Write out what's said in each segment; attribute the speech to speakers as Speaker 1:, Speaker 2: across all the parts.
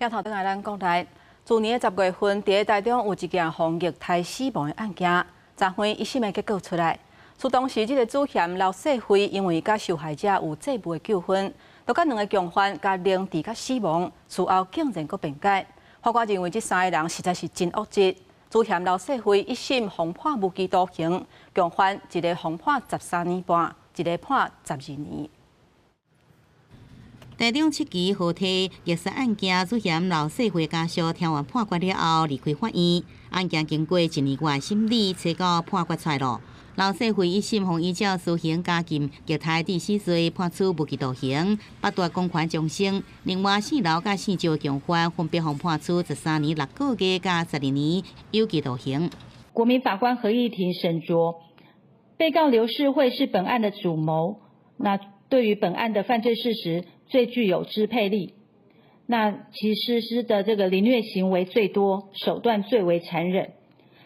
Speaker 1: 鏡頭轉來咱國內，去年的10月份，佇台中有一件予虐待死亡的案件，昨昏一審的結果出來。說當時這個主嫌劉世輝因為佮受害者有債務的糾紛，就佮兩个共犯共凌致佮死亡，事後竟然閣辯解。法官認為這三个人實在是真惡質。主嫌劉世輝一審予判無期徒刑，共犯一個予判13年半，一個判12年。
Speaker 2: 台中七期河堤虐殺案件，主嫌劉世輝家屬聽完判決了後離開法院。案件經過一年外審理，初九判決出來囉。劉世輝一審予依照私刑加禁虐待致死罪判處無期徒刑，剝奪公權終生。另外，姓劉佮姓趙共犯分別予判處13年6個月佮12年有期徒刑。
Speaker 3: 國民法官合議庭審酌，被告劉世慧是本案的主謀，那對於本案的犯罪事實最具有支配力，那其實施的這個凌虐行為最多，手段最為殘忍。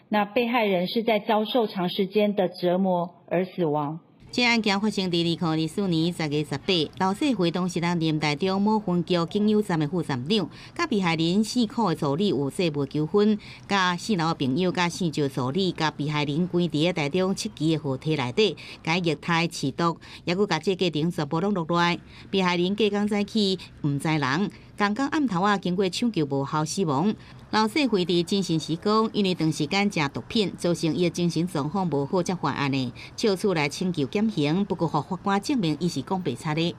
Speaker 3: 那被害人是在遭受長時間的折磨而死亡。
Speaker 2: 這案件發生佇2024年10月18，劉世輝當時任台中某分局警友站的副站長，佮被害人姓柯的助理有債務糾紛，佮姓劉的朋友佮姓趙助理共被害人關佇台中七期的河堤內底，共虐待飼毒，猶閣共這過程全部攏錄來。被害人隔工早起毋知人，仝工暗頭仔經過搶救無效死亡。劉世輝佇偵訊時講，因為長時間食毒品，造成伊的精神狀況無好，才犯案的，借此來請求減刑。不過，予法官證明伊是講白賊的。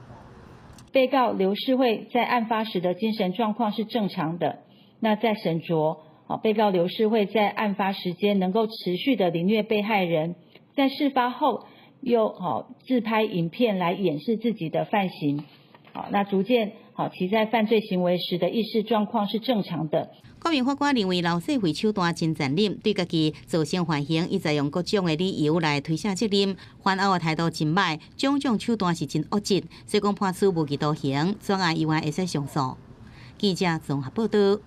Speaker 3: 被告劉世慧在案發時的精神狀況是正常的。那在審酌，被告劉世慧在案發時間能夠持續的凌虐被害人，在事發後又自拍影片來掩飾自己的犯行，那足見其在犯罪行為時的意識狀況是正常的。
Speaker 2: 國民法官認為劉世輝手段真殘忍，對家己造成犯行，伊再用各種的理由來推卸責任，犯後的態度真䆀，種種手段是真惡質，所以講判處無期徒刑，專案依然會使上訴。記者綜合報道。